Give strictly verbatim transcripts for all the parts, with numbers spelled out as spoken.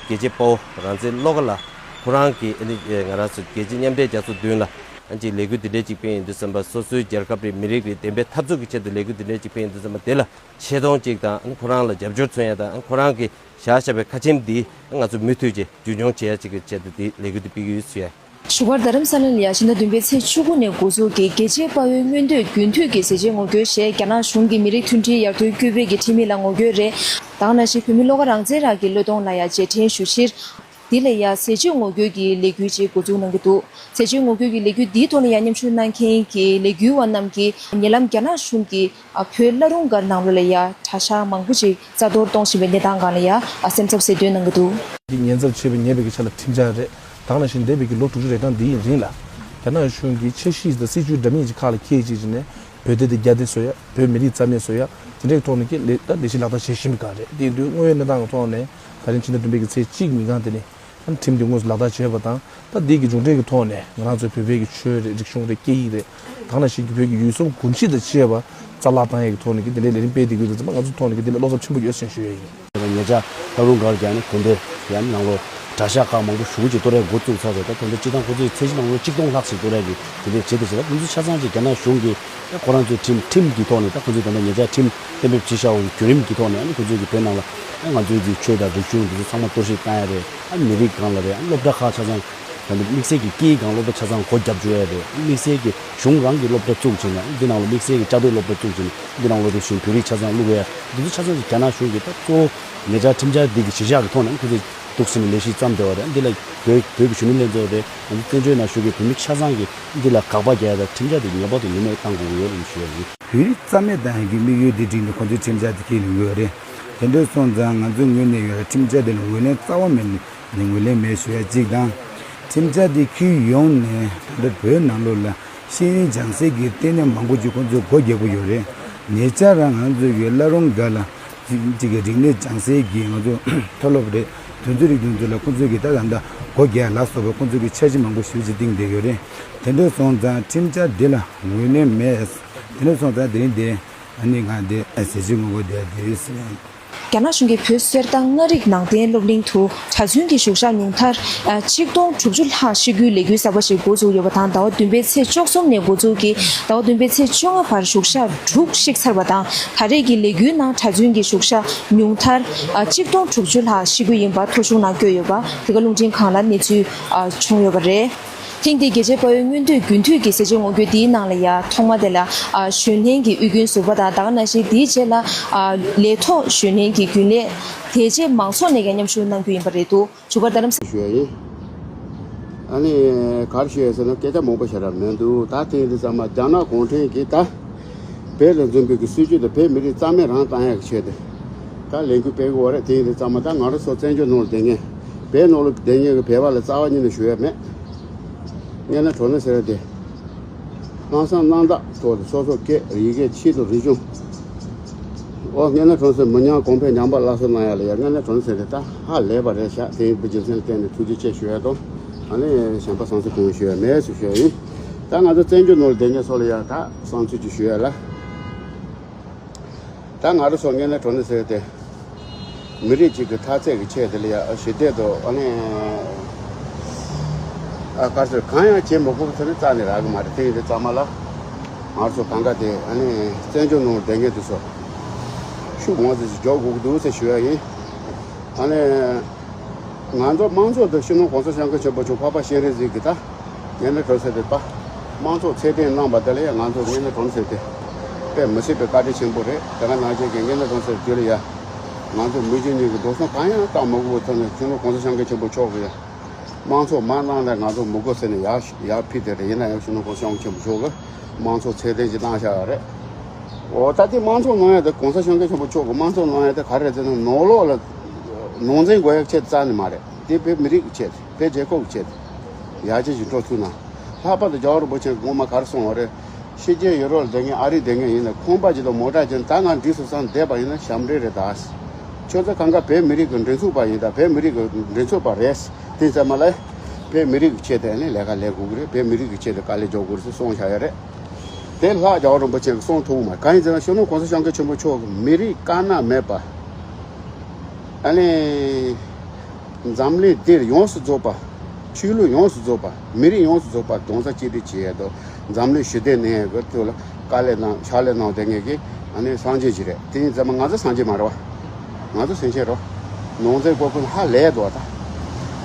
རྒྱལ་གཅེས་དཔའ་བོ་རང་བཙན་བློ་དགའ་ལགས་ཁོ་རང་གིས་ཨ་ནི་ང་རང་ཚོ་རྒྱལ་གཅེས་མཉམ་འབྲེལ་རྒྱལ་ཚོགས་མདུན་ལ་ཨ་ཅིག་ལས་འགུལ་འདི་འདྲའི་ཅིག་སྤེལ་ཡོང་དུས་ཙམ་པ། སོ་སོའི་རྒྱལ་ཁབ་རེད། མི་རིགས་རེད། བདེན་པའི་འཐབ་རྩོད་ཀྱི་ཆེད་དུ་ལས་འགུལ་འདི་འདྲའི་ཅིག་སྤེལ་ཡོང་དུས་ཙམ་པ། དེ་ལ་ཆེ་མཐོང་ཅིག་དང་ཨ་ནི་ཁོ་རང་ལ་རྒྱབ་སྐྱོར་མཚོན་ཡ་དང་ཨ་ནི་ཁོ་རང་གིས་བཞག་བཞག་པའི་ཁ་ཆེམས་འདི་ང་ཚོ་མུ་མཐུད་ཅིག་རྒྱུན་འཁྱོངས་བྱེད་ཡ་ཅིག་གི་ཆེད་དུ་འདི་ལས་འགུལ་འདི་སྤེལ་གྱི་ཡོད་ཟེར་ཡ། བཞུགས་སྒར་རྡ་རམ་ས་ལ་ལ་ཡ་ཕྱི་ཟླ་བདུན་པའི་ཚེས་བཅུ་དགུ་ནས་འགོ་འཛུགས་ཀྱིས་རྒྱལ་གཅེས་དཔའ་བོའི་མངོན་འདོད་རྒྱུན་མཐུད་ཀྱི་ཟས་བཅད་ངོ་རྒོལ་ཞེས་རྒྱ་ནག་གཞུང་གི་མི་རིགས་མཐུན་སྒྲིལ་ཡར་ཐོན་སྐུལ་སྤེལ་གྱི་ཁྲིམས་ཡིག་ལ་ངོ་རྒོལ་རེད། ད་ག་ནང་བཞིན་བོད་མི་བློ་དགའ་རང་བཙན་རང་གི་བློས་གཏོང་ལ་ཡ་རྗེས་དྲན་ཞུ་ཕྱིར། འདི་ལ་ཡ་ཟས་བཅད་ངོ་རྒོལ་གྱི་ལས་འགུལ་ཅིག་འགོ་འཛུགས་གནང་གི་འདུག་ཟས་བཅད་ངོ་རྒོལ་གྱི་ལས་འགུལ་འདིའི་ཐོག་ལ་ཡ་མཉམ་ཞུགས་གནང་མཁན་གྱི་ལས་འགུལ་བ་རྣམས་ཀྱིས་ཉེ་ལམ་རྒྱ་ནག་གཞུང་གིས་བོད་བླ་རུང་སྒར་ནང་ལོགས་ལ་ཡ་གྲྭ་ཤག་མང་པོ་ཅིག་རྩ་གཏོར་གཏོང་བཞིན་པའི་གནས་སྟངས་སྒང་ལ་ཡ་སེམས་འཚབ་གསལ་སྟོན་གནང་གི་འདུག། འདི་ཉེན་ཚབས་ཆེ་བའི་ཉེ་བའི་ཆར་ལ་ཁྲིམས་འཆར་རེད། ད་ག་ནང་བཞིན་འདས་པའི་གི་ལོ་དྲུག་ཅུ་རེ་གྲངས་འདིའི་རིང་ལ་རྒྱ་ནག་གཞུང་གིས་འཆར་གཞི་དང་སྲིད་ཇུས་འདྲ་མིན་གྱི་ཁག་ལ་འཁེལ་བྱས་བྱས་ནས་བོད་དེ་དེ་རྒྱ་དེ་བཟོ་ཡ། བོད་མི་རིགས་རྩ་མེད་བཟོ་ཡ། དེ་འདྲའི་ཐོག་ནས་ཀྱི་ལས་ད་ལས་གཞི་ལག་བསྟར་བྱེད་བཞིན་པའི་སྒང་རེད། དེ་ཡིན་དུས་དངོས་ཡོད་གནས་སྟངས་ཀྱི་ཐོག་ནས་ད་རིང་ཕྱི་ཟླ་བདུན་པའི་གི་ཚེས་གཅིག་ཉིན་གང་དེ་ནས་ཁྲིམས་དེ་དངོས་སུ་ལག་བསྟར་བྱས་པ་དང་། ད་འདི་གི་མཇུག་འབྲས་ཀྱི་ཐོག་ནས་ང་རང་ཚོའི་བོད་པའི་གི་ཆོས་རེད། རིག་གཞུང་རེད། སྐད་ཡིག་རེད། ད་ག་ནང་བཞིན་གྱི་བོད་ཀྱི་ཡུལ་སྲོལ་གོམས་གཤིས་དང་བཅས་པ་རྩ་བརླག་བཏང་ཡས་ཀྱི་ཐོག་ནས་ཀྱི་དེ་འདྲའི་ལས་རིམ་སྤེལ་བསྡད་ཀྱི་ཡོད་ཙང་ང་ཚོའི་ཐོག་ནས་ཀྱི་དེ་ལ་བློ་འཚབ་ཆེན་པོ་ཡོད་ཟེར་ཞུ་ཡས་ཡིན། ཉེ་ཆར་བླ་རུང་སྒར་གྱི་ཨ་ནི་དགོན་སྡེ་ཡ་ནང་ལོགས་གྲྭ་ཤག་ཁག་མང་པོ་ཞེ་པོ་ཅིག་གཏོར་ཡས་འགོ་བཙུགས་ཚར་ཟེར། ད་དེ་འདྲ་སྤྱིར་བཏང་ཁོ་ཚོའི་ཚད་གཞི་ནང་ལོགས་གཅིག་སྟོང་ལྷག་ཅིག་གཏོར་ཡས་ཀྱི་དེ་འདྲའི་བྱེད་དེ་ཟེར། ད་དེ་ཚོ་ཆ་ཚང་ཅིག་རྒྱ་ནག་གཞུང་གིས་ཁོ་རང་ཚོའི་ཁྲིམས་ཁྲིམས་ཀྱི་ཐོག་ནས། ད་ཁོ་ཚོས་ད་ལྟ་ཉེ་ཆར་ཁྲིམས་གཏན་འབེབས་བྱས་བཞག་པའི་བརྒྱུད་རིམ་གྱི་ཐོག་ནས་ཨ་ནི་ཁོ་ཚོས་ཀྱི་བོད་ནང་ལ་ང་ཚོའི་གི་ཆོས་དང་རིག་གཞུང་འདི་ཚོ་ཚང་མ་གཏོར་བཤིག་བཏང་ཡ་རེད། ཨ་མི་རིགས་སྒང་ལ་རེད། ཨ་སློབ་གྲྭ་ཁག་ཆ་ཚང་ད་ལྟ་དམིགས་བསལ་གྱི་སྐད་ཡིག་སྒང་སློབ་གྲྭ་ཆ་ཚང་སྒོ་བརྒྱབ་འཇུག་ཡ་རེད། ཨ་དམིགས་བསལ་གྱི་གཞུང་རང་གི་སློབ་གྲྭ་བཙུགས་བྱས་ནས་འདི་ནང་ལ་དམིགས་བསལ་གྱི་ལྕགས་རིགས་སློབ་གྲྭ་བཙུགས་བྱས་ནས་འདི་ནང་ལོགས་དུ་ཞིང་བོད་རིགས་ཆ་ཚང་བླུག་ཡ། འདི་ཚོ་ཆ་ཚང་གི་རྒྱ་ནག་གཞུང་གིས་ད་གཙོ་བོ་ཉེ་ཆར་ཁྲིམས་འཆར་འདི་གི་གཞི་བཞག་གི་ཐོག་ནས་ཁོ་ཚོས་འདུག་ཟེར་ནས་ལས་གཞི་བརྩམས་བསྡད་པ་རེད། འདི་ལ་བོད་བོད་ཀྱི་གཞོན་ནུ་ལྷན་ཚོགས་རེད། ང་ཚོ་བཙན་བྱོལ་ནང་བཞུགས་པའི་བོད་མི་ཆ་ཚང་གིས་འདི་ལ་དགག་པ་རྒྱག་ཡ་དང་ཁྲིམས་འཆར་འདི་ངེས་པར་དུ་ནུས་མེད་བཏང་དགོས་ཀྱི་ཡོད་ལ་ཞུ་ཡ་ཡིན། བོད་རིགས་རྩ་མེད་བཏང་ཡག་གི་དམིགས་ཡུལ་འདི་བསྒྲིགས་ནས་ཁོ་ཚོས་ཁྲིམས་འཆར་འདི་འཁྱེར་ཡོང་གི་ཡོད་རེད། དེ་འདྲ་སོང་ཙང་ང་ཚོའི་ངོས་ནས་ཡོད་རེད། ཁྲིམས་འཆར་འདི་ལ་ངོས་ལེན་རྩ་བ་མེད་ནས་ངོས་ལེན་མེད་ཞུ་ཡ་གཅིག་དང་། ཁྲིམས་འཆར་འདི་འཁྱེར་ཡོང་ནས་ད་ལྟ་བོད་ནང་ལོགས་ལ་ཤེས་ཡོན་སྦྱང་སའི་གི་ལྟེ་གནས་མང་པོ་ཅིག་ཁོ་ཚོས་སྒོ་རྒྱག་གི་ཡོད་རེད། ཉེ་ཆར་རང་ང་ཚོ་གི་བླ་རུང་སྒར་ལ་གཅིག་གི་རིག་གནས་སྦྱང་སའི་གི་ང་ཚོ་མཐོ་སློབ་རེད། དེ་ཚོའི་རིགས་དེ་ཚོ་ལ་ཁོ་ཚོས་གི་ད་ད་ལྟ་སྒོ་རྒྱག་ལ་སོགས་པ་ཁོ་ཚོས་གི་འཆར་གཞི་མང་པོ་ཞེ་པོ་ཅིག་བཏིང་བསྡད་ཡོད་རེད། དེ་འདྲ་སོང་ཙང་ཁྲིམས་འཆར་འདི་ལ་ངོས་ལེན་མེད། དེ་འདྲ་སོང་ཙང་དེ་རིང་འདི་ཨ་ནི་ང་འདི་ཟས་བཅད་ངོ་རྒོལ་འདི་འདི་རེད་ཟེར། རྒྱ་ནག་གཞུང་གིས་བོད་གསེར་ཐང་མངའ་རིས་ནང་བསྟན་སློབ་གླིང་དུ་གྲྭ་བཙུན་གྱི་བཞུགས་ཞག་ཉུང་མཐར་ཆིག་སྟོང་དྲུག་ཅུ་ལྷག་བཤིག་རྒྱུའི་ལས་འགུལ་གསར་པ་ཞིག་འགོ་བཙུགས་ཡོད་པ་དང་། ཟླ་བ་བདུན་པའི་ཚེས་བཅུ་གསུམ་ནས་འགོ་བཙུགས་ཀྱིས་ཟླ་བ་བདུན་པའི་ཚེས་བཅོ་ལྔ་བར་བཞུགས་ཞག་དྲུག་བཤིག་ཚར་བ་དང་། ད་རེས་ཀྱི་ལས་འགུལ་ནང་གྲྭ་བཙུན་གྱི་བཞུགས་ཞག་ཉུང་མཐར་ཆིག་སྟོང་དྲུག་ཅུ་ལྷག་བཤིག་རྒྱུ་ཡིན་པ་ཐོ་གཞུང་ནང་བཀོད་ཡོད་པ་འདི་ག་རླུང་འཕྲིན་ཁང་ལ་གནས་ཚུལ་བྱུང་ཡོད་པ་རེད། ཐེངས་འདིའི་རྒྱལ་གཅེས་དཔའ་བོའི་མངོན་འདོད་རྒྱུན་མཐུད་ཀྱི་ཟས་བཅད་ངོ་རྒོལ་འདིའི་ནང་ལ་ཡ་ཐོག་མ་དེ་ལ་ཨ་གཞོན་ལྷན་གྱི་དབུས་རྒྱུན་ཟུར་པ་དང་། ད་ག་ནང་བཞིན་དེའི་རྗེས་ལ་ཨ་ལས་ཐོག་གཞོན་ལྷན་གྱི་རྒྱུན་ལས། དེ་རྗེས་མང་ཚོགས་ནས་ཀྱང་མཉམ་ཞུགས་གནང་རྒྱུ་ཡིན་པ་རེད་འདུག། བཞུགས་སྒར་རྡ་རམ་ས། ཞུ་ཡ་ཡིན། ཨ་ནི་ག་རེ་ཞུ་ཡ་ཟེར་ན་སྐད་ཆ་མང་པོ་བཤད་ར་མི་འདུག། ད་ཐེངས་འདི་ཚང་མ་རྒྱ་ནག་གུང་ཁྲན་གྱིས་ད་བོད་ལ་འཛིན་པའི་གི་སྲིད་ཇུས་དང་བོད་མི་རིགས་རྩ་མེད་རང་བཏང་ཡ་གི་ཆེད་དུ་ད་ལས་འགུལ་སྤེལ་གི་ཡོད་རེད། ཐེངས་འདི་ཚང་མ་ད་ང་རང་ཚོ་བཙན་བྱོལ་ནང་ལ་བསྡད་མཁན་བོད་ནང་ལ་བསྡད་མཁན་གི་བོད་པ་ལ་རྩ་བ་ཉིད་ནས་ཞུ་ཡ་མེད། དངོས་གནས་དྲང་གནས་ཟེར་ཏེ། ལྷག་བསམ་རྣམ་དག་ཐོག་ཏུ་སོ་སོ་སྐད་ཡི་གེ་ཆེད་དུ་རིག་གཞུང་། ཨོ་དངོས་གནས་དྲང་གནས་མི་ཉམས་གོང་འཕེལ་ཉམས་པ་སླར་གསོ་གནང་ཡ་ལ་ཡ་དངོས་གནས་དྲང་གནས་ཟེར་ཏེ་ད་ཧ་ལས་པ་རེད་ཤག། དེ་ཡིན་པའི་རྒྱུ་མཚན་བརྟེན་ནས་ཐུགས་རྗེ་ཆེ་ཞུ་ཡ་དང་། ཨ་ནི་གཞན་པ་བསམ་ཚུལ་གང་ཞུ་ཡ་མེད་ཟེར་ཞུ་ཡ་ཡིན། ད་ང་ཚོ་བཙན་བྱོལ་ནང་ལ་བསྡད་མཁན་ཚོ་ལ་ཡ་ད་བསམ་ཚུལ་ཅིག་ཞུ་ཡ་ལ། ད་ང་རང་ཚོ་དངོས་གནས་དྲང་གནས་ཟེར་ཏེ། མི་རིགས་གཅིག་གི་འཐབ་རྩོད་ཀྱི་ཆེད་དེ་ལ་ཡ་ཞི་བདེ་དང་ཨ་ནི། ཨ་ག་ཚོད་གང་ཡང་བྱེད་མི་དགོས་པ་ཚོ་ནི་རྩ་ནས་རག་གི་མ་རེད། དེ་ཡིན་དུས་ཚང་མ་ལ་ང་ཚོ་གང་ག་དེ་ཨ་ནི་བཙན་བྱོལ་ནང་བསྡད་མཁན་དེ་ཚོ་ཤུགས་མང་ཙམ་ཞིག་རྒྱག་དགོས་ཀྱི་འདུག་ཟེར་ཞུ་ཡ་ཡིན། ཨ་ནི། ང་ཚོ་དམངས་གཙོ་དང་སྤྱི་ནོར་གོང་ས་སྐྱབས་མགོན་ཆེན་པོ་མཆོག་འཕགས་པ་སྤྱན་རས་གཟིགས་ཀྱི་ད་དངོས་གནས་དྲང་གནས་ཟེར་ཏེ་ད་དམངས་གཙོ་ཚད་ལྡན་གནང་བ་དེ་ལ་ཡང་ང་ཚོ་དངོས་གནས་དྲང་གནས་ཟེར་ཏེ་དཔེ་མི་སྲིད་པའི་བཀའ་དྲིན་ཆེན་པོ་རེད། དེ་ག་ནང་བཞིན་གྱི་དངོས་གནས་དྲང་གནས་ཟེར་དེ་ལ་ཡང་ང་ཚོ་མི་རྒྱུ་གཉིས་ཀྱི་འགྲོ་སོང་གང་ཡང་བཏང་མ་དགོས་པའི་ཐོག་ནས་སྤྱི་ནོར་གོང་ས་སྐྱབས་མགོན་ཆེན་པོ་མཆོག་གིས་ཡང་དམངས་གཙོ་མ་གནང་ན་ང་ཚོ་མི་དགོས་ཟེར་ནས་ཡར་ཡར་ཕུལ་དེ་རེད། ཡིན་ན་ཡང་སྤྱི་ནོར་གོང་ས་སྐྱབས་མགོན་ཆེན་པོ་མཆོག་གིས་དམངས་གཙོ་ཚད་ལྡན་ཅིག་གནང་བཞག་ཡོད་རེད། འོ་ད་དེ་དམངས་གཙོ་གནང་ཡ་དེ་གོང་ས་སྐྱབས་མགོན་ཆེན་པོ་མཆོག་གིས་དམངས་གཙོ་གནང་ཡ་དེ་ག་རེ་རེད་ཟེར་ན་ནང་ལོགས་ལ་ནང་འཛིང་དགོས་ཡ་ཆེད་རྩ་ནས་མ་རེད། དེ་བོད་མི་རིགས་ཀྱི་ཆེད་དེ་བོད་རྒྱལ་ཁབ་ཀྱི་ཆེད་དེ་ཡར་རྒྱས་ཀྱི་འགྲོ་ཐུབ་ན། ལྷག་པར་དུ་རྒྱལ་བ་རིན་པོ་ཆེ་གིས་སྔོན་མ་ག་རེ་གསུངས་པ་རེད། ཕྱི་རྒྱལ་ཡུ་རོབ་ལ་བསྡད་མཁན་ཨ་རིར་བསྡད་མཁན་ཡིན་ན་ཁང་པ་ཅིག་དང་མོ་ཊ་ཅིག་ད་ང་འགྲིག་སོང་བསམ་བསྡད་པ་ཡིན་ན་ཞབས་འདྲེན་རེད་ད། ཁྱོད་ཚོ་གང་ག་བོད་མི་རིགས་ཀྱི་མགྲིན་ཚབ་པ་ཡིན་ད། བོད་མི་རིགས་ཀྱི་མགྲིན་ཚབ་པ་རེད། དེ་ཙམ་མ་ལ་བོད་མི་རིགས་ཀྱི་ཆེད་དུ་ནི་ལས་ཀ་ལས་དགོས་ཀྱི་རེད། བོད་མི་རིགས་ཀྱི་ཆེད་དུ་དཀའ་ལས་རྒྱག་དགོས་རེད་ཟེར་གསུངས་བཞག་ཡོད་རེད། དེ་ལྷག་རྒྱལ་བ་རིན་པོ་ཆེ་གིས་གསུངས་ཐུབ་ཀྱི་མ་རེད། གང་ཡིན་ཟེར་ན་སྤྱི་ནོར་གོང་ས་སྐྱབས་མགོན་ཆེན་པོ་མཆོག་གིས་མི་རིགས་དཀར་ནག་མེད་པ། ཨ་ནི། འཛམ་གླིང་འདིར་ཡོངས་སུ་རྫོགས་པ། ཆོས་ལུགས་ཡོངས་སུ་རྫོགས་པ། མི་རིགས་ཡོངས་སུ་རྫོགས་པ་རྡོག་རྩ་གཅིག་སྒྲིལ་བྱེད་ཡས་དོ། འཛམ་གླིང་ཞི་བདེ་གནས་ཡས་ཀྱི་ཐོག་ལ་དཀའ་ལས་གནང་ཕྱག་ལས་གནང་བསྡད་མཁན་གྱི་ཨ་ནི་སངས་རྒྱས་ཅིག་རེད། དེ་ཡིན་ཙང་མ་ང་ཚོ་སངས་རྒྱས་མ་རེད་བ། ང་ཚོ་སེམས་ཅན་རེད་བ། ནང་ཚན་སྐོར་ཀུན་ཧ་ལས་འདུག་བ་ད།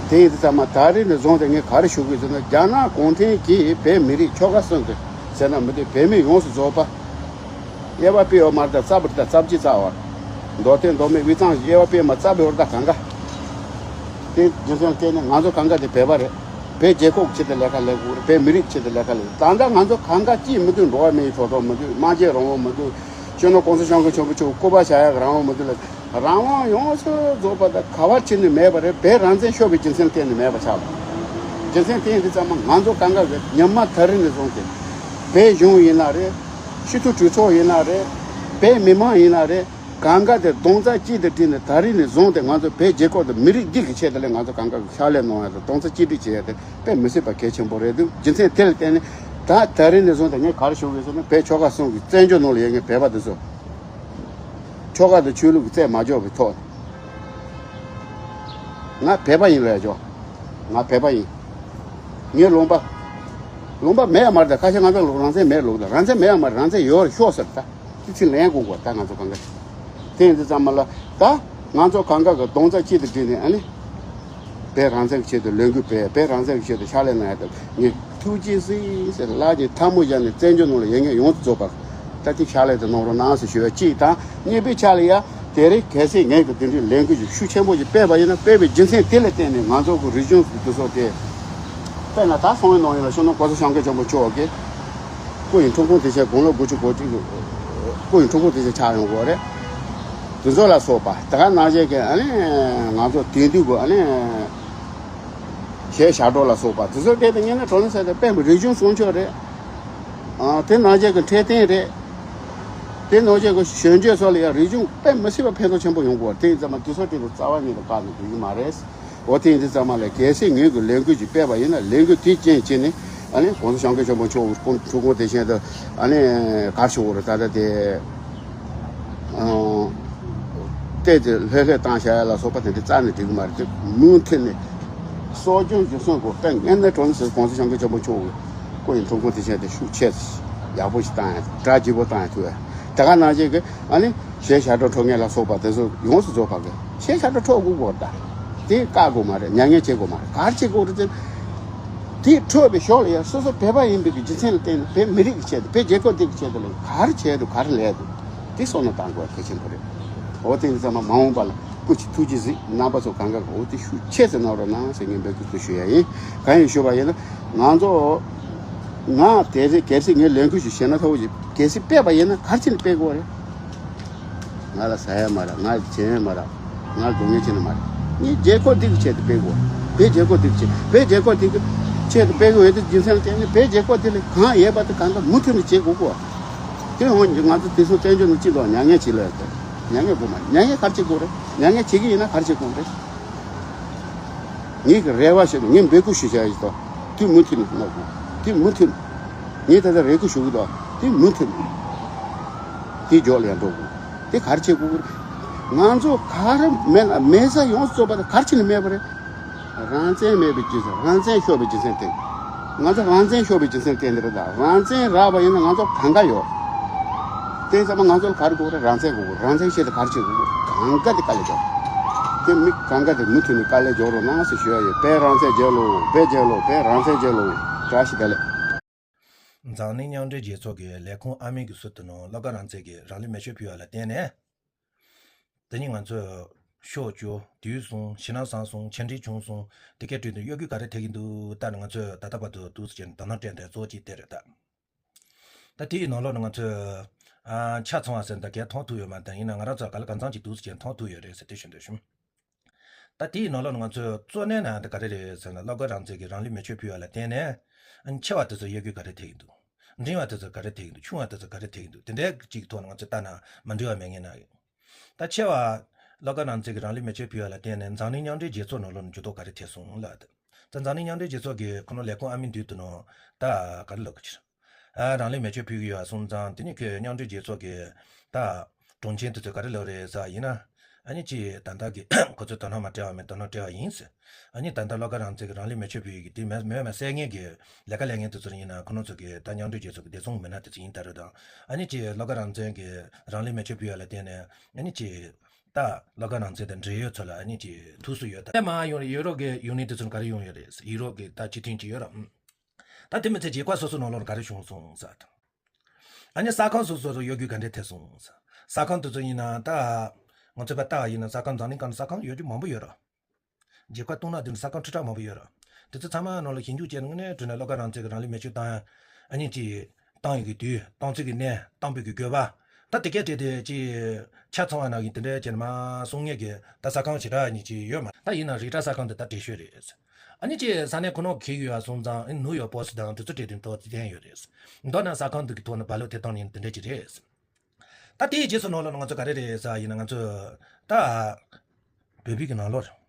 དེ་ཡིན་ཙང་མ་ད་རེས་ནས་བཟུང་སྟེ་ངས་ག་རེ་ཞུ་དགོས་ཟེར་ན། རྒྱ་ནག་གུང་ཁྲན་གྱིས་བོད་མི་རིགས་ཆོལ་ཁ་གསུམ་དུ་ཟེར་ན་མི་འདུག་བོད་མི་ཡོངས་སུ་རྫོགས་པ། དབྱེ་བ་སྤེལ་བ་མ་རེད། ད་རྩ་བར་ད་རྩ་བརྒྱུད་རྩ་བར། མདོ་སྟོད་མདོ་སྨད་དབུས་གཙང་དབྱེ་བ་སྤེལ་མ་རྩ་བར་ད་གང་ག་དེ་རྒྱུ་མཚན་བརྟེན་ནས་ང་ཚོ་གང་ག་དེ་བོད་པ་རེད། བོད་རྒྱལ་ཁབ་ཀྱི་ཆེད་དུ་ལས་ཀ་ལས་དགོས་རེད། བོད་མི་རིགས་ཆེད་དུ་ལས་ཀ་ལས། ད་ལྟ་ང་ཚོ་གང་ག་ཅིས་མི་འདུག་འགྲོ་བ་མིའི་ཐོབ་ཐང་མི་འདུག་སྨྲ་བརྗོད་རང་དབང་མི་འདུག་སྤྱི་ནོར་༸གོང་ས་༸སྐྱབས་མགོན་ཆེན་པོ་མཆོག་སྐུ་པར་བཞག་ཡག་རང་དབང་མི་འདུག་ལ། རང་དབང་ཡོངས་སུ་རྫོགས་པ་དང་ག་བ་ཕྱིན་ནས་མེད་པ་རེད། བོད་རང་བཙན་ཤོར་བའི་རྒྱུ་མཚན་བརྟེན་ནས་མེད་པ་ཆགས་པ། རྒྱུ་མཚན་དེ་ཡིན་དུས་ཙམ་པ་ང་ཚོ་གང་ག་གི་ཉི་མ་ད་རིང་ནས་བཟུང་སྟེ། བོད་གཞུང་ཡིན་ན་རེད། སྤྱི་འཐུས་གྲོས་ཚོགས་ཡིན་ན་རེད། བོད་མི་མང་ཡིན་ན་རེད། གང་ག་དེ་རྡོག་རྩ་གཅིག་ཏུ་བསྒྲིལ་ནས་ད་རིང་ནས་བཟུང་སྟེ་ང་ཚོ་བོད་རྒྱལ་ཁབ་དང་མི་རིགས་འདི་གི་ཆེད་དུ་ལས་ང་ཚོ་གང་ག་གི་ཕྱག་ལས་གནང་ཡ་དང་རྡོག་རྩ་གཅིག་སྒྲིལ་བྱེད་ཡ་དེ་དཔེ་མི་སྲིད་པ་གལ་ཆེན་པོ་རེད་འདུག་རྒྱུ་མཚན་དེ་ལ་བརྟེན་ནས་ད་ད་རིང་ནས་བཟུང་སྟེ་ངས་ག་རེ་ཞུ་དགོས་ཟེར་ན། བོད་ཆོལ་ཁ་གསུམ་གྱི་བཙན་བྱོལ་ནང་ལ་ཡོད་མཁན་བོད་པ་དེ་ཚོ། ཆོལ་ཁ་དང་ཆོས་ལུགས་ཀྱི་རྩད་མ་འཇོག་པའི་ཐོག་ནས། ང་བོད་པ་ཡིན་ལབ་ཡ་ཅོ། ང་བོད་པ་ཡིན། ངའི་ལུང་པ། ལུང་པ་མེད་ཡ་མ་རེད། ད་ཁ་ཤས་ང་ཚོ་ལུང་རང་བཙན་མེད་ལུགས་ད། རང་བཙན་མེད་ཡ་མ་རེད། རང་བཙན་ཡོད་རེད་ཤོག་ཟེར་ད། དེ་ཚིག་ལན་དགོས་གོ་ད་ང་ཚོ་གང་ག་དེ་ཡིན་དུས་ཙམ་པ་ལ་ད་ང་ཚོ་གང་ག་གི་རྡོག་རྩ་གཅིག་ཏུ་བསྒྲིལ་ནས་ཨ་ནི། བོད་རང་བཙན་གྱི་ཆེད་དུ་ལས་འགུལ་སྤེལ། བོད་རང་བཙན་གྱི་ཆེད་དུ་ཕྱག་ལས་གནང་ཡ་དང་ངས་ཐུགས་རྗེ་གཟིགས་ཟེར་ལག་གི་ཐལ་མོ་སྦྱར་ནས་བཙན་བྱོལ་ནང་ལ་ཡོད་མཁན་ཡོངས་སུ་རྫོགས་པ་ད་ཐེངས་ཕྱག་ལས་དེ་གནང་རོགས་གནང་ཟེར་ཞུ་ཡ་གཅིག་དང་། གཉིས་པའི་ཆ་ལ་ཡ་དེ་རིང་གལ་སྲིད་ངས་ཀྱི་དེ་འདྲའི་ལས་འགུལ་ཞིག་ཤུགས་ཆེན་པོ་ཞིག་སྤེལ་བ་ཡིན་ན། སྤེལ་བའི་རྒྱུ་མཚན་དེ་ལ་བརྟེན་ནས་ང་ཚོ་གི་རིག་གཞུང་གི་དུས་ཚོད་དེ། དཔེར་ན་ད་སང་ཉིན་གནངས་ཉིན་ལ་སྤྱི་ནོར་༸གོང་ས་༸སྐྱབས་མགོན་ཆེན་པོ་མཆོག་གི་སྐུ་ཡི་འཁྲུངས་སྐར་དེ་ཆ་དགུང་ལོ་དགུ་བཅུ་གོ་གཅིག་གི་སྐུ་ཡི་འཁྲུངས་སྐར་དེ་ཆ་ཆགས་ཡོང་གི་རེད། དེ་ཚོ་ལ་སོགས་པ་དེ་ག་ནང་བཞིན་གྱི་ཨ་ནི་ང་ཚོ་དེང་དུས་ཀྱི་ཨ་ནི་གཞས་ཞབས་བྲོ་ལ་སོགས་པ་དེ་ཚོ་སྐད་དུ་ཉན་ན་གྲོང་ནས་ཟེར་ཏེ་དཔེ་མི་རིག་གཞུང་སྲུང་སྐྱོབ་རེད། ཨ་དེ་ནང་བཞིན་གྱི་འཕྲོད་བསྟེན་རེད། དེ་ནང་བཞིན་གྱི་གཞོན་སྐྱེས་ཚོ་ལ་ཡང་རིག་གཞུང་དཔེ་མི་སྲིད་པ་ཕན་ཐོགས་ཆེན་པོ་ཡོང་གི་རེད། དེ་ཡིན་ཙང་མ་དེ་ཚོ་དེ་ཚོ་རྩ་བ་ཉིད་དུ་བཀག་ནས་འགྲོ་གི་མ་རེད། འོ་དེ་ཡིན་དུས་ཙམ་པ་ལ་གལ་སྲིད་ངོས་ཀྱི་ལས་འགུལ་ཅིག་སྤེལ་བ་ཡིན་ན། ལས་འགུལ་དེའི་རྐྱེན་བྱས་ནས་ཨ་ནི་༸གོང་ས་༸སྐྱབས་མགོན་ཆེན་པོ་མཆོག་གི་སྐུ་འཁྲུངས་སྐར་དེ་བཞིན་དུ་ཨ་ནི་ག་རེ་ཞུ་དགོས་རེད། ད་ལྟ་དེ་ཨང་བལྟས་ཏེ་ལྷོད་ལྷོད་བཏང་བཞག་ཡ་ལ་སོགས་པ་དེ་འདྲ་རྩ་ནས་འགྲིག་གི་མ་རེད། དེ་མུ་མཐུད་ནས་གསོ་སྐྱོང་རྒྱུན་སྲུང་དགོས། དཔེ་ངན་ནས་གྲོང་ནས་༸གོང་ས་༸སྐྱབས་མགོན་ཆེན་པོ་མཆོག་གི་སྐུ་ཡི་འཁྲུངས་སྐར་དེ་བཞིན་དུ་ཤུགས་ཆེ་ཡག་པོ་ཞིག་བཏང་ཡ། གྲ་རྒྱས་པོ་བཏང་ཡ་ཐུབ་ཡ། དེ་ག་ནང་བཞིན་གྱི་ཨ་ནི་གཞས་ཞབས་བྲོ་འཁྲབ་མཁན་ལ་སོགས་པ་དེ་ཚོ་ཡོངས་སུ་རྫོགས་པ་གི་གཞས་ཞབས་བྲོ་འཁྲབ་དགོས་གོ་ད། དེ་བཀག་དགོས་མ་རེད། མྱ་ངན་བྱེད་དགོས་མ་རེད། ག་རེ་བྱེད་དགོས་རེད་ཟེར། དེ་འཁྲབ་པའི་ཞོར་ལ་ཡང་སོ་སོ་བོད་པ་ཡིན་པའི་གི་རྒྱུ་མཚན་ལ་བརྟེན་ནས་བོད་མི་རིགས་ཀྱི་ཆེད་དུ། བོད་རྒྱལ་ཁབ་འདི་གི་ཆེད་དུ་ལ་ག་རེ་བྱས་འདུག་ག་རེ་ལས་འདུག་དེ་བསམ་བློ་བཏང་དགོས་པ་གལ་ཆེན་པོ་རེད། འོ་དེ་ཡིན་ཙང་མ་མ་འོངས་པ་ལ་སྐུ་མཁྱེན་ཐུགས་རྗེ་གཟིགས། རྣམ་པ་ཚོ་གང་ག་གི་འོ་དེ་ཤུགས་ཆེ་ཙམ་གནང་རོགས་གནང་ཟེར་ངས་འབོད་སྐུལ་དུ་ཞུ་ཡ་ཡིན། གང་ཡིན་ཞུ་བ་ཡིན་ན། ང་ཚོ་ང་དེ་རེད། གལ་སྲིད་ངས་ལས་འགུལ་ཞིག་བྱས་ན་ཐོག་ཅིག་གལ་སྲིད་སྤེལ་བ་ཡིན་ན་ག་རེ་བྱས་ནས་སྤེལ་དགོས་རེད། ང་ལ་ཟ་ཡ་མ་རག་ང་ལ་བྱེད་ཡ་མ་རག་ང་ལ་སྡུག་བསྔལ་བྱེད་ན་མ་རེད། ངས་རྒྱལ་ཁབ་འདི་གི་ཆེད་དུ་སྤེལ་དགོས། བོད་རྒྱལ་ཁབ་འདི་གི་ཆེད། བོད་རྒྱལ་ཁབ་འདི་གི་ཆེད་དུ་སྤེལ་དགོས་ཡོད་དུས་རྒྱུ་མཚན་ལ་བརྟེན་ནས་བོད་རྒྱལ་ཁབ་འདི་ལ་གང་ཡོད་པ་དེ་གང་ག་མུ་མཐུད་ནས་བྱེད་དགོས་གོ། དེ་ཡང་ང་ཚོ་དེང་སང་བཙན་བྱོལ་ནང་སྤྱི་ཚོགས་མྱ་ངན་བྱེད་ལ་ཡོད་དེ། མྱ་ངན་དགོས་མ་རེད། མྱ་ངན་ག་རེ་བྱེད་དགོས་རེད། མྱ་ངན་བྱེད་ཀྱི་ཡིན་ན་ག་རེ་བྱེད་དགོས་རེད། ངེད་ཀྱི་རེ་བ་ཞིག་ངས་འབོད་སྐུལ་ཞུ་བྱ་ཡིན་ཏོ། དེ་མུ་མཐུད་ནས་གནང་དགོས། དེ་མུ་མཐུད་ནས། ངས་ད་ལྟ་རེ་སྐུལ་ཞུ་གི་འདུག་དེ་མུ་མཐུད་ནས། དེ་མཇུག་ལ་ཡང་འགྲོ་དགོས། དེ་ག་རེ་བྱེད་དགོས་ཀྱི་རེད། ང་ཚོ་ག་རེ་མེད་ན་མེད་ས་ཡོངས་སུ་རྫོགས་པ་དེ་ག་རེ་བྱས་ནས་མེད་པ་རེད། རང་བཙན་མེད་པའི་རྒྱུ་མཚན། རང་བཙན་ཤོར་བའི་རྒྱུ་མཚན་དེ། ང་ཚོ་རང་བཙན་ཤོར་བའི་རྒྱུ་མཚན་དེ་འདི་རེད་ད། རང་བཙན་རག་པ་ཡིན་ན་ང་ཚོ་གང་ག་ཡོད། དེ་ཚང་མ་ང་ཚོ་ལ་ག་རེ་དགོས་རེད། རང་བཙན་དགོས་རེད། རང་བཙན་ཆེད་དུ་ག་རེ་བྱེད་དགོས་རེད། གང་ག་དེ་དཀའ་ལས་རྒྱོབ། དེ་མི་གང་ག་དེ་མུ་མཐུད་ནས་དཀའ་ལས་རྒྱོབ་རོགས་གནང་ཟེར་ཞུ་ཡ་ཡོད། བོད་རང་བཙན་རྒྱལ་ལོ། བོད་རྒྱལ་ལོ། བོད་རང་བཙན་རྒྱལ་ལོ། བཀྲ་ཤིས་བདེ་ལེགས། འཛམ་གླིང་མཉམ་འབྲེལ་རྒྱལ་ཚོགས་ཀྱི་ལས་ཁུངས་ཨ་མི་གི་ཟུར་དུ་ནང་བློ་དགའ་རང་བཙན་གྱིས་རང་ལུས་མེ་མཆོད་ཕུལ་བ་ལ་བརྟེན་ནས། དེ་ཉིད་ང་ཚོས་ཕྱོགས་བཅུ་དུས་གསུམ་ཞེད་སྣང་སངས་གསུམ་ཆེ་འབྲིང་ཆུང་གསུམ་དེ་གའི་ཁྲོད་དུ་གཡོ་སྒྱུ་ག་རེ་ཐེབས་ཀྱི་འདུག་ལྟ་ནས་ང་ཚོས་ད་ལྟ་བར་དུ་འདུག་སེ་བྱས་ནས་དོ་སྣང་སྤྲད་དེ་གཙོ་བོ་གཅིག་དེ་རེད་ད། ད་དེའི་ནང་ལོགས་ནས་ང་ཚོས་ཨ་ཆ་ཚང་བ་ཟེར་ན་ད་གས་མཐོང་ཐུབ་ཡོད་མ་རེད། ཡིན་ན་ང་རང་ཚོ་ག་ལ་གང་འཚམ་ཅིག་འདུག་སེ་བྱས་ནས་མཐོང་ཐུབ་ཡོད་རེད་ཟེར་དེ་ཞུ་འདོད་བྱུང་། ད་དེའི་ནང་ལོགས་ནས་ང་ཚོས་གཙོ་གནད་ནང་དེ་ག་རེ་རེད་ཟེར་ན། བློ་དགའ་རང་བཙན་གྱིས་རང་ལུས་མེ་མཆོད་ཕུལ་བ་ལ་བརྟེན་ནས་ཨ་ཆེ་བ་དེ་ཚོ་གཡོ་སྒྱུ་ག་རེ་ཐེབས་ཀྱི་འདུག་འབྲིང་བ་དེ་ཚོ་ག་རེ་ཐེབས་ཀྱི་འདུག་ཆུང་བ་དེ་ཚོ་ག་རེ་ཐེབས་ཀྱི་འདུག་འདི་འདྲའི་གཅིག་ཐོག་ནས་ང་ཚོས་ལྟ་ན་མ་འགྲིག་པ་མེད་ངེས་ན། ད་ཆེ་བ་བློ་དགའ་རང་བཙན་གྱིས་རང་ལུས་མེ་མཆོད་ཕུལ་བ་ལ་བརྟེན་ནས་འཛམ་གླིང་མཉམ་འབྲེལ་རྒྱལ་ཚོགས་ནང་ལོགས་ནས་འགྱུར་ལྡོག་ག་རེ་ཐེབས་སོང་ལབ། ད་འཛམ་གླིང་མཉམ་འབྲེལ་རྒྱལ་ཚོགས་ཀྱི་ཁོ་ན་ལས་ཁུངས་ཨ་མི་འདུས་དུ་ནང་ད་ག་རེ་ལབ་དགོས་ཀྱི་རེད། ཨ་རང་ལུས་མེ་མཆོད་ཕུལ་གྱི་ཡོད་གསུངས་ཙང་། དེ་ནི་ཁོས་མཉམ་འབྲེལ་རྒྱལ་ཚོགས་ཀྱི་ད་དྲུང་ཆེ་འདི་ཚོས་ག་རེ་ལབ་རེད་ཟེར་ཡིན་ན། ཨ་ནི་ཅིག་ད་ལྟ་གི་ཁོ་ཚོས་དོ་སྣང་མ་སྤྲད་པ་མིན་དོ་སྣང་སྤྲད་པ་ཡིན་ཟེར། ཨ་ནི་ད་ལྟ་བློ་དགའ་རང་བཙན་གྱི་རང་ལུས་མེ་མཆོད་ཕུལ་ཡས་ཀྱི་དེ་མེད་མེད་མེད་སེལ་མཁན་གྱི་ལས་ཀ་ལས་མཁན་དེ་ཚོ་ཡིན་ན་ཁོ་རང་ཚོ་གི་ད་མཉམ་འབྲེལ་རྒྱལ་ཚོགས་ཀྱི་བདེ་སྲུང་མི་སྣ་དེ་ཚོ་ཡིན་ད་རེད་དང་། ཨ་ནི་ཅིག་བློ་དགའ་རང་བཙན་གྱི་རང་ལུས་མེ་མཆོད་ཕུལ་ཡ་ལ་བརྟེན་ནས་ཨ་ནི་ཅིག་ད་བློ་དགའ་རང་བཙན་དང་འབྲེལ་ཡོད་ཚོ་ལ་ཨ་ནི་ཅིག་ཐུགས་སུ་ཡོད་ད། ཨེ་མ་ཡོང་ཡུ་རོབ་ཀྱི་ཡུལ་ནི་དེ་ཚོ་ག་རེ་ཡོང་ཡོད་རེད། ཡུ་རོབ་ཀྱི་ད་སྤྱི་མཐུན་ཅིག་ཡོད་ར། ཨ། ད་དེ་མི་ཚད་རྒྱལ་ཁབ་སོ་སོ་ནང་ལོགས་ག་རེ་བྱུང་སོང་ཟེར། ཨ་ནི་ས་ཁང་སོ་སོ་སོ་གཡོ་སྒྱུ་ག་འདྲས་ཐེབས་སོང་ཟེར། ས་ཁང་དེ་ཚོ་ཡིན་ན་ད་ང་ཚོ་པ་ལྟ་བ་ཡིན་ན་ས་ཁང་འཛམ་གླིང་སྒང་ལ་ས་ཁང་གཡོ་སྒྱུ་མང་པོ་ཡོད་ར། རྒྱལ་ཁབ་སྟོང་ནང་དུ་ས་ཁང་ཁྲི་ཕྲག་མང་པོ་ཡོད་ར། དེ་ཚོ་ཚང་མ་ནང་ལ་ཞིབ་འཇུག་བྱས་ནས་དངོས་གནས་དྲང་གནས་བློ་དགའ་རང་བཙན་གྱི་རང་ལུས་མེ་མཆོད་བཏང་ཡ། ཨ་ནི་ཅིག་བཏང་ཡི་གི་དུས་བཏང་ཚིག་གི་གནས་བཏང་པའི་གི་དགོས་པ། ད་དེ་གས་དེ་དེ་ཅིག་ཆ་ཚང་བ་ནང་གི་དེ་འདྲའི་བྱས་ནས་མ་གསུང་ངེས་ཀྱི་ད་ས་ཁང་ཞེ་དྲག་ཉིད་ཅིག་ཡོད་མ་རེད། ད་ཡིན་ན་རི་བཀྲ་ས་ཁང་དེ་ད་བགྲེས་ཤོས་རེད། ཨ་ནི་ཅིག་ས་གནས་ཁོ་ནོ་གི་ཡོད་ཨ་སོང་ཙང་ཨ་ནི་ནིའུ་ཡོག་པོ་སི་དང་དེ་ཚོ་བྲིས་ཏེ་ཐོག་བརྟན་ཡོད་རེད། མདོར་ན་ས་ཁང་དེ་གི་ཐོག་ནས་བ་ལོ་དེ་བཏང་ནས་དེ་འདྲ་ཅིག་རེད། ད་དེའི་རྗེས་སུ་ནང་ལོགས་ང་ཚོ་ག་རེ་རེད་ཟེར་ཡིན་ན་ང་ཚོ་ད་བོད་པའི་གི་ནང་ལོགས་རེད།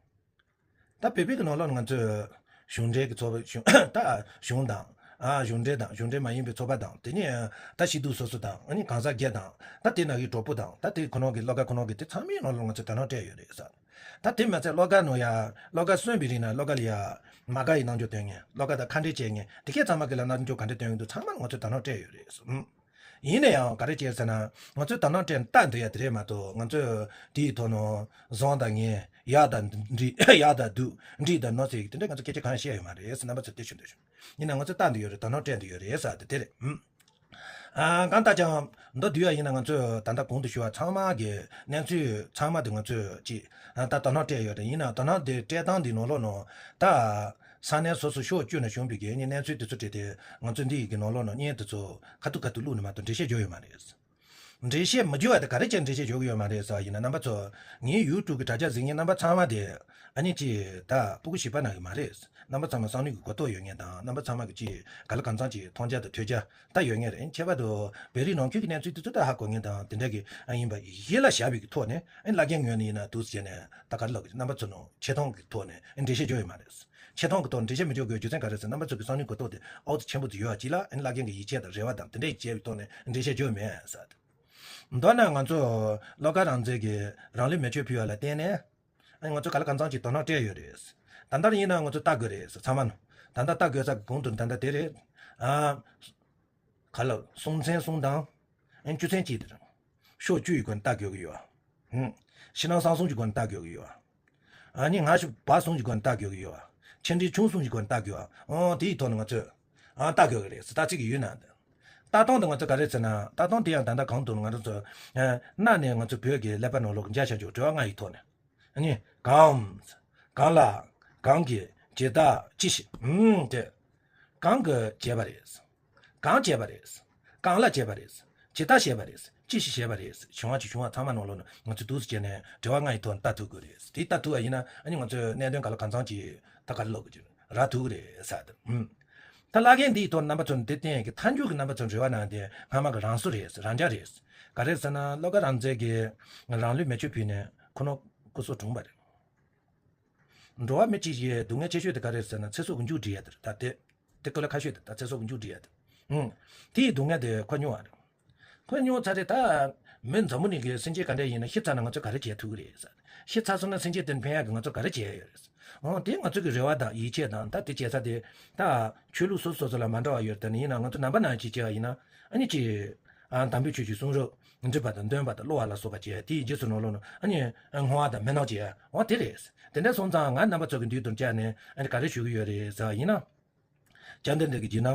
ད་བོད་པའི་གི་ནང་ལོགས་ང་ཚོས་གཞུང་འབྲེལ་གྱི་ཚོགས་པ་གཞུང་ད་གཞུང་དང་། ཨ། གཞུང་འབྲེལ་དང་གཞུང་འབྲེལ་མ་ཡིན་པའི་ཚོགས་པ་དང་དེ་ནས་ད་སྐྱིད་སྡུག་སོ་སོ་དང་ཨ་ནི་གང་ཟག་སྒེར་དང་ད་དེ་ནང་གི་གྲོགས་པོ་དང་ད་དེ་ཁོ་ནང་གི་བློ་དགའ་ཁོ་ནང་གི་དེ་ཚང་མའི་ནང་ལོགས་ང་ཚོས་དོ་སྣང་སྤྲད་ཡོད་རེད་ཟེར། ད་དེ་མ་ཚད་བློ་དགའ་ནང་ཡ་བློ་དགའ་གསོན་པའི་རིང་ན་བློ་དགའ་ལ་ཡ་མ་དགའ་ཡི་རྣམ་འགྱུར་སྟོན་མཁན་བློ་དགའ་དང་ཁ་འབྲལ་བྱེད་མཁན་དེ་གས་ཚང་མ་གི་ལ་རྣམ་འགྱུར་ག་འདྲ་སྟོན་ཡོད་འདུག་ཚང་མ་ང་ཚོས་དོ་སྣང་སྤྲད་ཡོད་རེད་ཟེར། ཡིན་ན་ཡང་ག་རེ་བྱས་ཟེར་ན་ང་ཚོས་དོ་སྣང་སྤྲད་ནས་ལྟ་འདོད་ཡ་དེ་རེད་མ་གཏོགས་ང་ཚོས་དེའི་ཐོག་ནས་བཟང་དང་ངན་ཡག་དང་འགྲིག་ཡག་དང་སྡུག་འགྲིག་དང་ནོར་ཟེར་གྱི་དེ་འདྲ་ང་ཚོ་སྐད་ཆ་གང་ཡང་བཤད་ཡོད་མ་རེད་ཟེར་རྣམ་པ་ཚོར་དེ་ཞུ་འདོད་བྱུང་། ཡིན་ན་ང་ཚོས་ལྟ་འདོད་ཡོད་རེད་དོ་སྣང་སྤྲད་འདོད་ཡོད་རེད་ཟེར་དེ་དེ་རེད། ཨ། གང་ལྟར་ཀྱང་མདོར་བསྡུས་ཡ་ཡིན་ན་ང་ཚོས་ད་ལྟ་གོང་དུ་ཞུས་པ་ཚང་མ་གི་གནས་ཚུལ་ཚང་མ་དེ་ང་ཚོས་ཅིག་ད་དོ་སྣང་སྤྲད་ཡོད་རེད། ཡིན་ན་དོ་སྣང་དེ་སྤྲད་སྟངས་འདི་ནང་ལོགས་ནང་ད་ས་གནས་སོ་སོ་ཕྱོགས་བཅུ་ནས་བྱུང་བའི་གི་གནས་ཚུལ་དེ་ཚོ་སྤྲད་དེ་ང་ཚོས་འདི་ཡི་གི་ནང་ལོགས་ནང་བརྙན་དེ་ཚོ་ཁ་ཐུག་ཁ་ཐུག་བླུགས་ནས་མ་གཏོགས་འགྲེལ་བཤད་བརྗོད་ཡོད་མ་རེད། འགྲེལ་བཤད་མི་བརྗོད་པ་དེ་ག་རེ་བྱས་འགྲེལ་བཤད་བརྗོད་ཀྱི་ཡོད་མ་རེད་ཟེར་བ་ཡིན་ན་རྣམ་པ་ཚོ་ངའི་ཡུ་ཊུབ་གི་དྲ་རྒྱ་གཟིགས་མཁན་རྣམ་པ་ཚང་མ་དེ་ཨ་ནི་ཅིག་ད་སྤུ་གུ་བྱིས་པ་ནང་གི་མ་རེད། རྣམ་པ་ཚང་མ་བསམ་བློའི་གི་གོ་རྟོགས་ཡོད་མཁན་དང་རྣམ་པ་ཚང་མ་གི་ཅིག་ག་ལ་གང་འཚམ་ཅིག་མཐོང་རྒྱ་དང་ཐོས་རྒྱ་ད་ཡོད་མཁན་རེད། ཁྱད་པར་དུ་བོད་རིགས་ནང་ཁུལ་གྱི་གནས་ཚུལ་དེ་ཚོ་ད་ཧ་གོ་མཁན་དང་དེ་འདྲ་གི་ཨ་ཡིན་པ་ཡིད་ལ་བཞག་པའི་གི་ཐོག་ནས་ཨ་ནི་བླ་རྒན་ངོས་ནས་ཡིན་ན་འདུག་ཟེར་ནས་ད་ག་རེ་ལབ་གི་རྣམ་པ་ཚོ་ནང་ཆེ་མཐོང་གི་ཐོག་ནས་ཨ་ནི་འགྲེལ་བཤད་བརྗོད་ཡོད་མ་རེད། ཆེ་མཐོང་གི་ཐོག་འགྲེལ་བཤད་མི་བརྗོད་དགོས་རྒྱུ་མཚན་ག་རེ་ཟེར་རྣམ་པ་ཚོ་གི་བསམ་བློའི་གོ་རྟོགས་དེ་ཨོ་ཙི་ཆེན་པོ་དུ་ཡོད་པ་ཅིག་ལ་ཨ་ནི་བླ་རྒན་གྱི་ཡིད་ཆེས་དང་རེ་བ་དང་དེ་འདྲའི་བྱས་པའི་ཐོག་ནས་འགྲེལ་བཤད་བརྗོད་མེད་ཟེར། མདོར་ན་ང་ཚོ་བློ་དགའ་རང་བཙན་གྱི་རང་ལུས་མེ་མཆོད་ཕུལ་བ་ལ་བརྟེན་ནས་ཨ་ནི་ང་ཚོ་ག་ལ་གང་འཚམ་ཅིག་དོ་སྣང་སྤྲད་ཡོད་རེད། ད་ལྟར་ཡིན་ན་ང་ཚོ་ལྟ་དགོས་རེད་ཚང་མ་ནང་ད་ལྟ་ལྟ་དགོས་ས་གི་གོང་དུ་ད་ལྟ་དེ་རེད། ཨ། ག་ལ་སྲོང་བཙན་གསུམ་དང་། ཨན་བཅུ་ཚན་གཅིག་དེ་རང་། ཕྱོགས་བཅུ་ཡི་སྒོ་ནས་ལྟ་དགོས་ཀྱི་ཡོད། ཧུམ། ཕྱི་ནང་གསང་གསུམ་གྱི་སྒོ་ནས་ལྟ་དགོས་ཀྱི་ཡོད། ཨ་ནི་སྔ་ཕྱི་བར་གསུམ་གྱི་སྒོ་ནས་ལྟ་དགོས་ཀྱི་ཡོད། ཆེ་འབྲིང་ཆུང་གསུམ་གྱི་སྒོ་ནས་ལྟ་དགོས་ཨ། ཨོ་དེ་ཡི་ཐོག་ནས་ང་ཚོས། ཨ་ལྟ་དགོས་ཀྱི་རེད་ཟེར་ལྟ་ཚིག་གི་ཡུལ་ན། ལྟ་སྟངས་དེ་ང་ཚོ་ག་རེ་ཟེར་ན་ལྟ་སྟངས་དེ་ཡང་ད་ལྟ་གང་དུ་ང་ཚོ་ཚོ། གནའ་ནས་ང་ཚོ་བོད་ཀྱི་ཀླད་པ་ནང་ལོགས་ཀྱི་འཇའ་ཤར་འཇོག་དྲི་བ་ལྔ་ཡི་ཐོག་ནས། ཨ་ནི། གང་། གང་ལ། གང་གིས། ཇི་ལྟར། ཅི་ཞིག་ཨུམ་དེ། གང་གིས་བྱས་པ་རེད། གང་བྱས་པ་རེད། གང་ལ་བྱས་པ་རེད། ཇི་ལྟར་བྱས་པ་རེད། ཅི་ཞིག་བྱས་པ་རེད། བྱུང་བ་ཅིག་བྱུང་བ་ཚང་མ་ནང་ལོགས་ནས་ང་ཚོས་འདུག་སེ་བྱས་ནས་དྲི་བ་ལྔ་ཡི་ཐོག་ནས་ལྟ་ཐུབ་དགོས་རེད། དེ་ལྟ་ཐུབ་པ་ཡིན་ན་ཨ་ནི་ང་ཚོས་གནད་དོན་ག་ལ་གང་འཚམ་ཅིག་ད་ག་རེ་ལབ་དགོས་ཀྱི་རེད། རག་ཐུབ་ཀྱི་རེད་ཟེར་ཏེ། ཨུམ། ད་བླ་རྒན་འདིའི་ཐོག་རྣམ་པ་ཚོ་འདི་བསྟན་གྱི་མཐའ་མཇུག་གི་རྣམ་པ་ཚོ་རེ་བ་གནང་སྟེ་སྔ་མ་གི་རང་བཟོ་རེད། རང་འཇགས་རེད། ག་རེ་ཟེར་ན་བློ་དགའ་རང་བཙན་གྱིས་རང་ལུས་མེ་མཆོད་ཕུལ་ནས་ཁོ་ནོ་སྐུ་སྲོག་བྲོངས་པ་རེད། འགྲོ་བ་མི་གཅིག་གི་སྡུག་བསྔལ་ཆེ་ཤོས་དེ་ག་རེ་ཟེར་ན་ཚེ་སྲོག་གི་མཇུག་སྒྲིལ་ཡ་དེ་རེད། ད་དེ་དེ་ཀོ་ལ་ཁ་ཤོས་དེ་ད་ཚེ་སྲོག་གི་མཇུག་སྒྲིལ་ཡ་དེ། ཨུང་། དེའི་སྡུག་བསྔལ་དེ་ཁོ་མྱོང་བ་རེད། ཁོ་མྱོང་ཚར་རེད་ད། མི་འཛམ་བུ་གླིང་གི་སེམས་ཅན་ག་འདྲ་ཡིན་ན་ཤི་ཚར་ན་ང་ཚོ་ག་རེ་བྱེད་ཐུབ་ཀྱི་རེད་ཟེར། ཤི་ཚར་སོང་ན་སེམས་ཅན་དེར་ཕན་ཡག་གི་ང་ཚོ་ག་རེ་བྱེད་ཡ་ཡོད་རེད། ཨོ་དེ་ང་ཚོ་གི་རེ་བ་དང་ཡིད་ཆེས་དང་ད་དེ་བྱེད་ས་དེ་ད་ཆོས་ལུགས་སོ་སོ་སོ་ལ་མ་འདྲ་བ་ཡོད་རེད། ད་ནི་ཡིན་ན་ང་ཚོ་ནང་པ་ནང་བཞིན་བྱས་པ་ཡིན་ན་ཨ་ནི་ཅི། ཨ་དམ་པའི་ཆོས་ཀྱི་གསུང་རབ་འདྲིས་པ་དང་འདོན་པ་དང་ཀློག་པ་ལ་སོགས་པ་བྱས་དེའི་རྗེས་སུ་ནང་ལོགས་ནང་ཨ་ནི་བསྔོ་བ་དང་སྨོན་ལམ་བྱས་ཨོ་དེ་རེད། དེ་འདྲ་སོང་ཙང་ང་རྣམ་པ་ཚོ་གི་མདུན་དུ་བཅར་ནས་ཨ་ནི་ག་རེ་ཞུ་གི་ཡོད་རེད་ཟེར་བ་ཡིན་ན། བཅར་འདྲི་འདྲི་གི་བྱས་ན།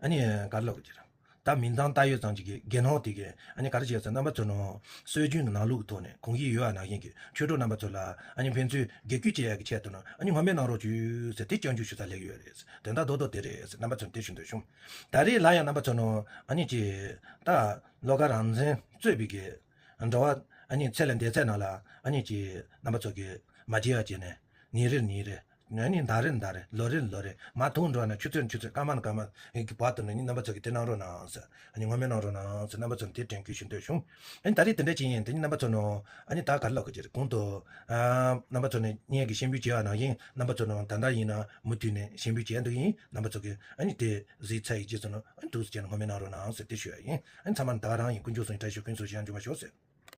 ཨ་ནི་ག་རེ་ལབ་དགོས་ཀྱི་རེད། ད་མིང་ཙམ་བཏགས་ཡོད་ཙམ་ཅིག་གི་དགེ་སློང་དེ་གས་ཨ་ནི་ག་རེ་བྱས་ཟེར་རྣམ་པ་ཚོ་ནང་སྲོལ་རྒྱུན་གྱི་ནང་ལུགས་ཀྱི་ཐོག་ནས་གོམས་གཤིས་ཡོད་པ་ནང་བཞིན་གྱི་ཆོས་གྲོགས་རྣམ་པ་ཚོ་ལ་ཨ་ནི་ཕན་ཚུན་བགེགས་སྐྱོབ་བྱེད་ཡག་གི་ཆེད་དུ་ནང་ཨ་ནི་སྔོན་མའི་གནང་རོགས་བྱོས་ཟེར་དེ་སྐྱོན་བརྗོད་ཞུ་ས་སླེབས་ཡོད་རེད། དོན་དག་རྡོག་རྡོག་དེ་རེད་ཟེར་རྣམ་པ་ཚོར་དེ་ཞུ་འདོད་བྱུང་། ད་རེས་ལ་ཡང་རྣམ་པ་ཚོ་ནང་ཨ་ནི་ཅིག་ད་བློ་དགའ་རང་བཙན་གཙོས་པའི་གི་འགྲོ་བ་ཨ་ནི་ཚེ་ལས་འདས་ཚད་ནང་ལ་ཨ་ནི་ཅིག་རྣམ་པ་ཚོ་གི་མ་བརྗེད་པ་བྱས་ནས་ཉིན་རེར་ཉིན་རེར། ཨ་ནི་ཟླ་རེར་ཟླ་རེར་ལོ་རེར་ལོ་རེར་མ་ཐུང་འགྲོ་ན་ཆུ་ཚོད་ཆུ་ཚོད་སྐར་མ་ན་སྐར་མ་གི་བར་དུ་ནི་རྣམ་པ་ཚོ་གིས་དེ་གནང་རོགས་གནང་ཟེར། ཨ་ནི་ངོ་མས་གནང་རོགས་གནང་ཟེར་རྣམ་པ་ཚོ་ནི་དེ་དྲན་སྐུལ་ཞུ་འདོད་བྱུང་། ཨ་ནི་ད་རེས་དེ་འདྲ་ཅིག་ཡིན་དེ་ནི་རྣམ་པ་ཚོ་ནང་ཨ་ནི་ད་ག་རེ་ལབ་དགོས་ཀྱི་རེད། གོང་དུ་ཨ་རྣམ་པ་ཚོ་ནི་སྙན་གྱི་སྤྱན་འབུལ་བྱས་པ་ནང་བཞིན་རྣམ་པ་ཚོ་ནང་ད་ལྟ་ཡིན་ན་མུ་མཐུད་ནས་སྤྱན་འབུལ་བྱས་འདུག་ཡིན་རྣམ་པ་ཚོ་གིས་ཨ་ནི་དེ་གཟིགས་ཚར་ཡི་རྗེས་སུ་ནི་ཨ་ནི་ཐུགས་རྗེ་ཆེ་ནས་ངོ་མས་གནང་རོགས་གནང་ཟེར་དེ་ཞུ་ཡ་ཡིན། ཨ་ནི་ཚང་མ་ད་ག་རང་ཡིན། དཀོན་མཆོག་གསུམ་གྱི་བཀྲ་ཤིས་ཤོག་ཀུན་སོགས་ཞིང་འཇུག་པ་ཤོག་ཟེར།